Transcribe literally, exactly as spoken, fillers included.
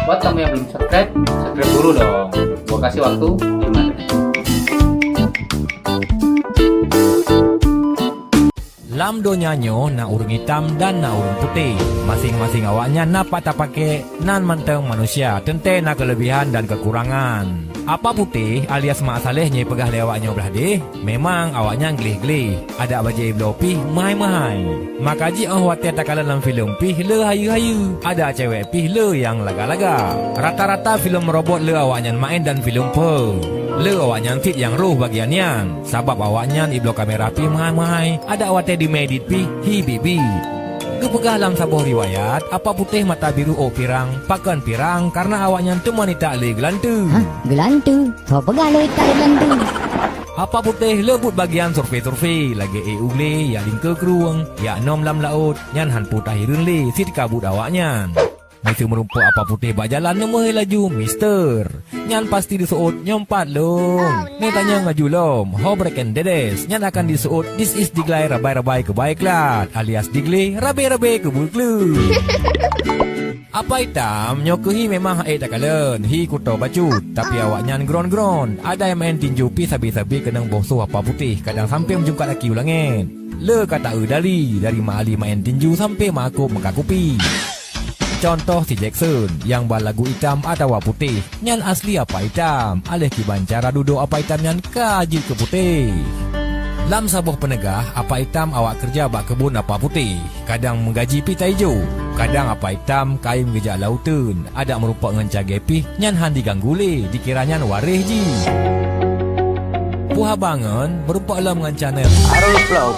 Buat kamu yang belum subscribe, subscribe dulu dong. Gua kasih waktu lima detik. Lam donya nyoe na ureuëng itam dan na ureuëng putéh. Maséng-maséng awaknyan na pat tapakék, nan mantong manusia, teuntée na keuleubihan dan keukurangan. Apa Putéh alias Mak Saleh nyoe peugah lé awaknyoe blah deh, memang awaknyan gleh-gleh. Adak bajée bloe pih meuhai-meuhai. Maka jiôh watée takalon lam filem pih le hayeue-hayeue. Adak cewek pih le nyang laga-laga. Rata-rata filem robot le awaknyan maén dan filem phe. Le awaknyan cit nyang roh bagian nyan. Sabab awaknyan ibloe kamera pih meuhai-meuhai, adak watée di medit pih hi biet-biet. Geupeugah lam saboh riwayat, Apa Putéh mata biru ôk pirang, pakon pirang karna awaknyan teuma nitak lé geulanteue. Hah? Geulanteue? Soe peugah lé itak lé geulanteue? Apa Putéh le buet bagian survei-survei, lagée ék u glé, jak lingkeue krueng, jak nöm lam laôt, nyan han peue tahireuen lé, cit ka buet awaknyan. Miseue meurumpok Apa Putéh bak jalan neumeuhôi laju, "Mister!" Nyan pasti diseuôt, "Nyoe pat lôn." Neutanyong laju lom, "Ho breken dedes?" Nyan akan diseuôt, "This is Diglai rabai-rabai keubai klat, alias Digleh rabe-rabe keubeue kleuet." Apa Itam nyoe keuh hi memang han ék takalon, hi kuto bacut, tapi awaknyan gron-gron. Ada nyang maén tinju pih sabe-sabe keunong boh soh Apa Putéh, kadang sampoe meujungkat aki u langét. Le ka taeu dali, dari Mak Ali maén tinju sampoe Mak Akop meuka kupi. Cuntoh si Jackson, nyang ba lagu itam atawa putéh, nyan asli Apa Itam, aléh kiban cara dudoe Apa Itam nyan ka jeuet keu putéh. Lam saboh peuneugah, Apa Itam awak keureuja bak keubon Apa Putéh, kadang meugaji pih taijo, kadang Apa Itam kayém geujak lam uteuen, adak meurumpok ngon cagée pih nyan han jiganggu lé, jikira nyan waréh jih. Peue haba ngon meurumpok lom ngon channel Arul Vlog.